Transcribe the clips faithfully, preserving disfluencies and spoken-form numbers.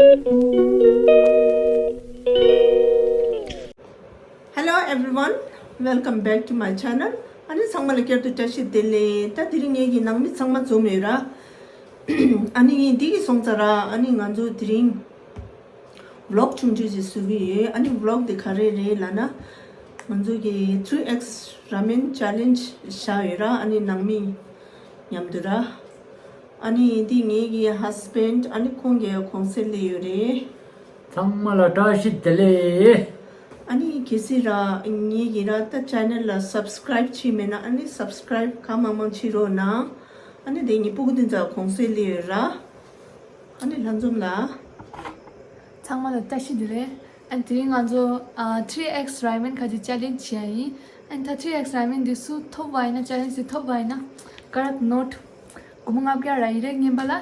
Hello everyone, welcome back to my channel. ཨ་ནི་ཚང་མ་ལ་བསྐྱར་དུ་བཀྲ་ཤིས་བདེ་ལེགས། ད་དེ་རིང་ངེད་ཀྱི་ནང་མི་ཚང་མ་འཛོམས་ཡོད་ར། ཨ་ནི་འདི་གི་སོང་ཙང་ར། ཨ་ནི་ང་ཚོ་དེ་རིང་vlog ཆུང་ཆུང་ཞིག་བཟོ་གི་ཡོད། ཨ་ནི་vlog དེ་ག་རེ་རེད་ལབ་ན། ང་ཚོ་གི་three X ramen challenge བཞག་ཡོད་ར། ཨ་ནི་ནང་མི་མཉམ་དུ་ར། ཨ་ནི་འདི་ངེད་ཀྱི་husband ཨ་ནི་ཁོང་གི་གུང་སེང་སླེབས་ཡོད་རེད། ཚང་མ་ལ་བཀྲ་ཤིས་བདེ་ལེགས། ཨ་ནི་གལ་སྲིད་ར་ངེད་ཀྱི་ར་ད་channel ལ་subscribe བྱས་མེད་ན། ཨ་ནི་subscribe གང་མང་མང་བྱེད་རོགས་གནང་། ཨ་ནི་དེ་ངེད་སྤུ་གུ་དེ་ཚོ་གུང་སེང་སླེབས་ཡོད་ར། ཨ་ནི་ལྷན་འཛོམས་ལ། ཚང་མ་ལ་བཀྲ་ཤིས་བདེ་ལེགས། ཨ་ནི་དེ་རིང་ང་ཚོ་ཨ་three X ramen ག་ཅིག་challenge བྱེད་ཡ་ཡིན། ཨ་ནི་ད་three X ramen འདི་སུ་ཐོབ་པ་ཡིན་ན། challenge འདི་ཐོབ་པ་ཡིན་ན་ཀ་རག་ནོཊ་སྒོར་མོ་ལྔ་བརྒྱ་རག་ཡི་རེད་རྔན་པ་ལ།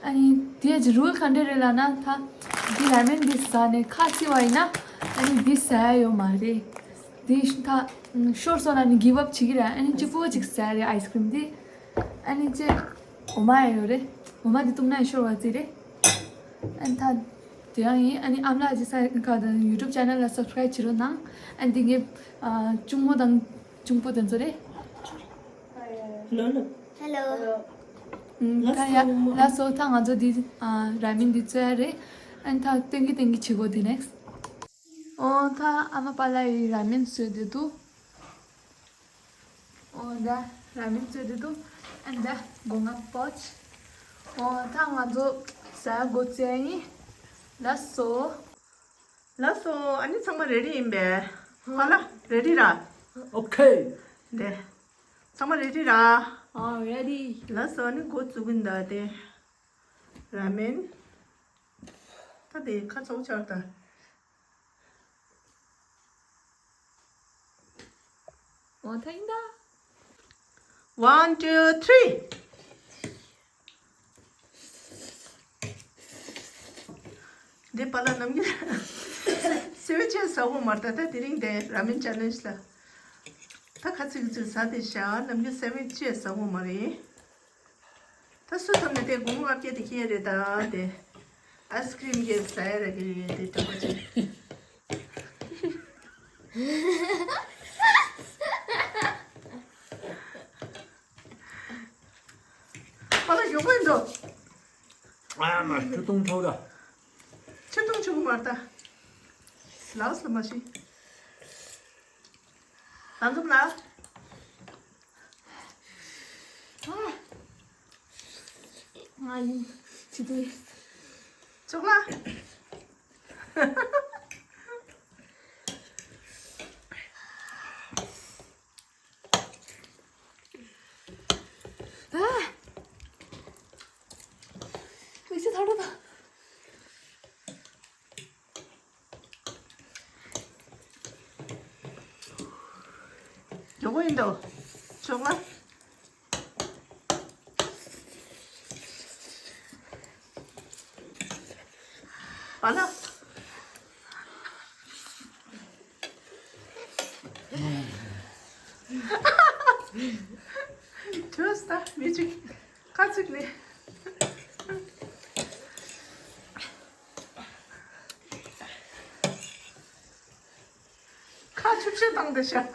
ཨ་ནི་དེ་ཡ་ཅིག་rule ག་འདྲ་རེད་ལབ་ན། ད་འདི་ramen འདི་ཟ་ནས་ཁ་བཙིར་བ་ཡིན་ན། ཨ་ནི་འདི་ཟ་ཡ་ཡོད་མ་རེད། འདི་ད་ཤོར་སོང་ན་ནི་give up བྱེད་ཀྱི་རེད། ཨ་ནི་གཅིག་པོ་ཅིག་ཟ་ཡ་རེད་ice cream འདི། ཨ་ནི་ཅེ་འོ་མ་ཡ་ཡོད་རེད། འོ་མ་འདི་བཏུང་ན་ཡང་ཤོར་བ་ཙི་རེད། ཨ་ནི་ད་དེ་ཡང་ཡིན། ཨ་ནི་ཨ་མ་ལགས་ཀྱི་ས་ཁ་དང་YouTube channel ལ་subscribe བྱེད་རོགས་གནང་། ཨ་ནི་འདི་ངའི་ཨ་གཅུང་མོ་དང་གཅུང་པོ་དེ་ཚོ་རེད། Hello. Hello. ཨུམ། ད་ཡ་ལགས་སོ། ད་ང་ཚོ་འདི་ཨ་ramen འདི་བཙོས་ཡ་རེད། ཨ་ནི་ད་སྟོན་གྱི་སྟོན་གྱི་བྱེད་དགོས་དེ་next། ཨོ་ད་ཨ་མ་པཱ་ལགས་ཀྱིས་ramen བཙོས་བསྡད་འདུག་ཨོ་ད་ramen བཙོས་བསྡད་འདུག་ཨ་ནི་ད་སྒོ་ང་ཕོད། ཨོ་ད་ང་ཚོ་ཟ་འགོ་བཙལ་ཡིན། ལགས་སོ། ལགས་སོ། ཨ་ནི་ཚང་མ་ready ཡིན་པས། པཱ་ལགས་ready ར། Okay. འདི་ཚང་མ་ready ར། ཨོ་ready། ལགས་སོ། ཨ་ནི་འགོ་བཙུགས་གིན་གདའ་དེ། ramen། ད་དེ་ཁ་ཚོགས་ཆགས་ད། འོ་ད་ཡིན་ད། One, two, three. འདི་པཱ་ལགས་ནམ་རྒྱུན་སེ་བའི་ཆེས་ཟ་གོ་མ་རེད་ད། ད་དེ་རིང་དེ་ramen challenge ལ་ད་ཁ་ཚིག་ཚིག་ཟ་དེ་བཞག་ནམ་རྒྱུན་སེ་བའི་ཆེས་ཟ་གོ་མ་རེད། ད་སུ་ཐོབ་ན་དེ་སྒོར་མོ་ལྔ་བརྒྱ་དེ་ཁྱེར་རེད་ད། དེ་ice cream གི་ཟ་ཡ་ར་གི་རེད་དེ་འདྲ་པོ་ཅིག་པཱ་ལགས་མགྱོགས་པོ་ཡིན་འདུག་ཨ་མ་ཆུ་འཐུང་ཆོག་ད། ཆུ་འཐུང་ཆོག་གི་མ་རེད་ད། ལགས་སོ་མ་ཤི། ལམ་འཛོམས་ལགས། ང་ཡིན། ཅི་དེ། ཅོག་ལ། ཨ། མིག་ཆུ་ཐར་ཐོར་དང་། མགྱོགས་པོ་ཡིན་འདུག་ཅོག་ལ། པཱ་ལགས། ཐོས་ད་མི་གཅིག་ཁ་ཚིག་ནས། ཁ་ཆུབ་ཆ་བཏང་བསྡད་ཤག་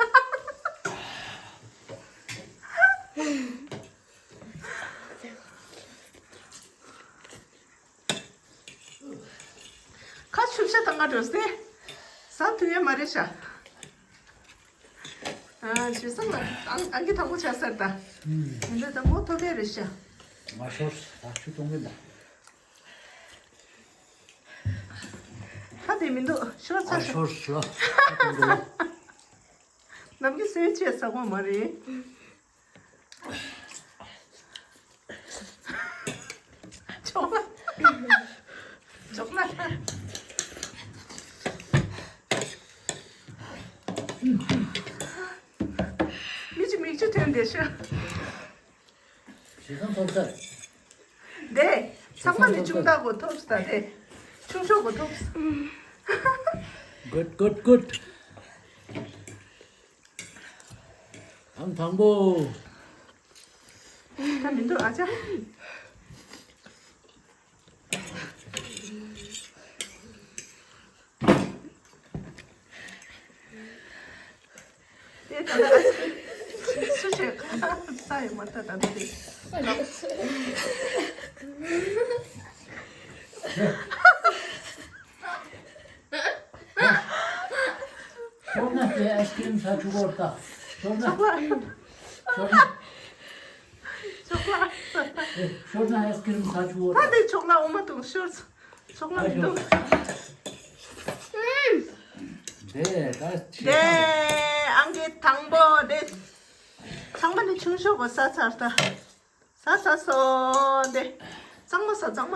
ཁ་ཆུབ་ཆ་བཏང་ག་འགྲོ་སྟེ། ཟ་ཐུབ་ཡ་མ་རེད་ཤག་ཨ་ཞེ་སང་ལ་ཨང་ཨང་ཀི་དང་པོ་ཆགས་ཚར་ད། ཨུམ། འདི་དང་པོ་ཐོབ་ཡ་རེད་ཤག་ང་ཤོར་ད་ཆུ་གཏོང་གི་འདུག་ད་དེ་མི་འདུག་ཤོར་ཚར་ཨ་ཤག་ཤོར་ཤོར། ནམ་རྒྱུན་སེ་བའི་ཆེས་ཟ་གོ་མ་རེད། ཅོག་ལ། ཅོག་ལ། མི་གཅིག་མིག་ཆུ་ཐོན་བསྡད་ཤག་ཞེ་སང་ཐོབ་ས། དེ་ཚང་མ་ནི་ཆུང་ཐག་གོ་ཐོབ་ས་དེ། ཆུང་ཤོས་གོ་ཐོབ་ས། Good, good, good. ཨང་དང་པོ། ད་མི་འདུག་ཨ་ཅག་ད་ད་ད་དེ། ཤོར་ན་དེ་ཨའི་སི་ཀི་རིམ་ཟ་ཆུ་བོར་ད། ཤོར་ན། ཤོར་ན། ཤོར་ན་ཨའི་སི་ཀི་རིམ་ཟ་ཆུ་བོར་ད། ད་དེ་ཆོག་ལ་འོ་མ་དུང་ཤོར། ཆོག་ལ་མི་འདུག་དེ་ད་ཆེ། དེ་ཨང་ཀི་དང་པོ་དེ། ཚང་མ་ནི་ཆུང་ཤོས་པོ་ཟ་ཚར་ད། ཟ་ཟ་སོ་དེ། གཙང་མ་ཟ་གཙང་མ།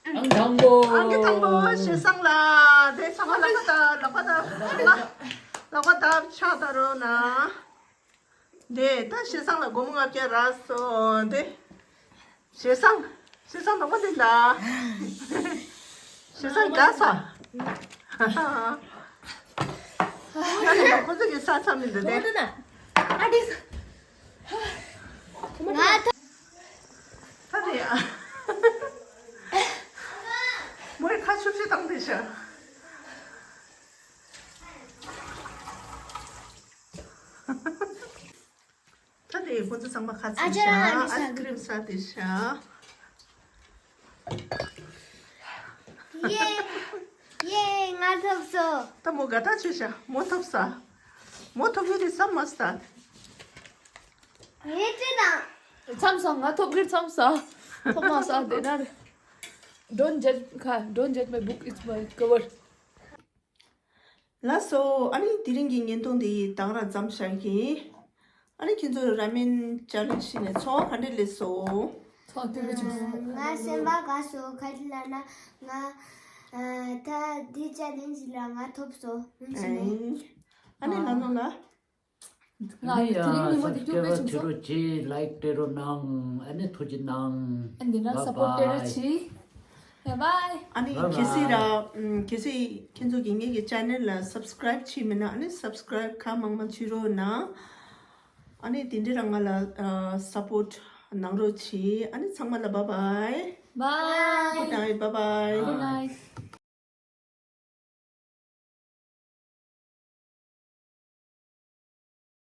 ཨང་དང་པོ། ཨང་ཀི་དང་པོ་ཞེ་སང་ལ། དེ་ཚང་མ་ལག་པ་ད་ལག་པ་ད་ལག་པ་ད་ཕྱག་ད་རོ་ན། དེ་ད་ཞེ་སང་ལ་སྒོར་མོ་ལྔ་བརྒྱ་རག་སོ་དེ། ཞེ་སང་། ཞེ་སང་ནོར་བུ་འདི་ལ། ཞེ་སང་དགའ་ས། ཁོ་ཚོ་གི་ས་ཚ་མི་འདུག་དེ། ཨ་ཏི། ང་ད། ད་དེ་ཡ། མོའི་ཁ་ཆུབ་ཆུ་བཏང་དེ་ཤ། ད་དེ་ཁོ་ཚོ་ཚང་མ་ཁ་ཚིག་ཨ་ཅག་ཨ་ནི་ཤ། ཨའི་སི་ཀི་རིམ་ཟ་དེ་ཤ། ཡེ། ཡེ། ང་ཐོབ་སོང་། ད་མོ་དགའ་ཐག་ཆོད་ཤ། མོ་ཐོབ་ས། མོ་ཐོབ་ཡོད་དེ་བསམ་མ་ས། ངས་ཅི་དང་། མཚམས་སོང་། ང་ཐོབ་གིར་མཚམས་སོང་། ཐོབ་མ་སོང་དེ་ན། Don't judge ཁ། Don't judge my book, it's my cover. ལགས་སོ། ཨ་ནི་དེ་རིང་གི་བརྙན་ཐུང་འདི་དང་ར་མཚམས་བཞག་གི། ཨ་ནི་ཁྱེད་ཚོ་ར་མེན་ཅ་ལེན་བྱས་ནས་ཚོར་བ་ག་འདྲ་སླེབས་སོང་། ཚོར་བ་སྐྱིད་པོ་བྱུང་སོང་། ང་སེམས་པ་དགའ་སོང་། ག་རེ་ལབ་ན་ང་ད་འདི་ཅ་ལེན་ལ་ང་ཐོབ་སོང་། ཨ་ནི་ལ་ནོ་ལ། ང་དེ་རིང་ཉིན་མོ་དེ་སྐྱོ་པོ་བྱུང་སོང་། སབ་སི་ཀ་རའིབ་བྱེད་རོགས་གྱིས། ལའིཀ་སྤྲད་རོགས་གནང་། ཨ་ནི་ཐུགས་རྗེ་གནང་། ཨ་འདི་ན་སབ་པོར་སྤྲད་རོགས་གྱིས། Bye bye. ཨ་ནི་གལ་སྲིད་ར་གལ་སྲིད་ཁྱེད་ཚོ་གིས་ངེད་ཀྱི་ཅེ་ནལ་ལ་སབ་སི་ཀ་རའིབ་བྱས་མེད་ན་ཨ་ནི་སབ་སི་ཀ་རའིབ་གང་མང་མང་བྱེད་རོགས་གནང་། ཨ་ནི་དེ་འདྲ་རང་ང་ལ་སབ་པོར་གནང་རོགས་གྱིས། ཨ་ནི་ཚང་མ་ལ་bye bye. Bye. Good night. Bye bye. Good night.